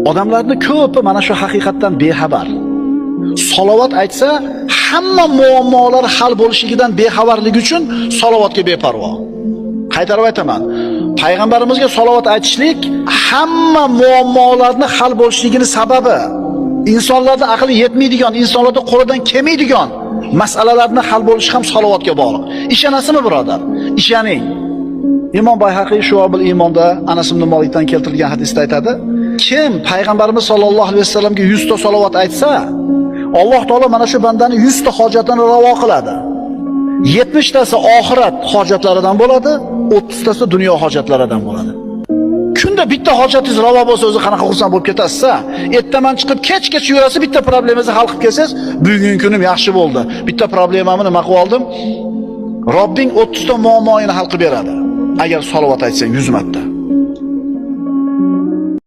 Odamlarni ko'pi mana shu haqiqatdan bexabar. Salovat aytsa, hamma muammolar hal bo'lishidan bexabarligi uchun salovatga beparvo. Qaytarib aytaman. Payg'ambarimizga salovat aytishlik hamma muammolarni hal bo'lishligini sababi. Insonlarda aqli yetmaydigan, insonlarda qo'lidan kelmaydigan masalalarni hal bo'lishi ham salovatga bog'liq. Ishonasizmi, birodar? Ishoning. Imom Bayhaqiy Shu'abul Iymonda Anas ibn Malikdan keltirilgan hadisda aytadi: Kim payg'ambarimiz sollallohu alayhi vasallamga 100 ta salovat aytsa, Alloh taolo mana shu bandani 100 ta hojatini ravo qiladi. 70 tasi oxirat hojatlaridan bo'ladi, 30 tasi dunyo hojatlaridan bo'ladi. Kunda bitta hojatingiz ravo bo'lsa, o'zi qanaqa xursand bo'lib ketasiz-a? Ertaman chiqib kechgacha yurasiz, bitta problemingizni hal qilib kelsangiz, bugungi kunim yaxshi bo'ldi. Bitta problemamni nima qilib oldim? Robbing 30 ta muammoyini hal qilib beradi. Agar salovat aytsang 100 marta.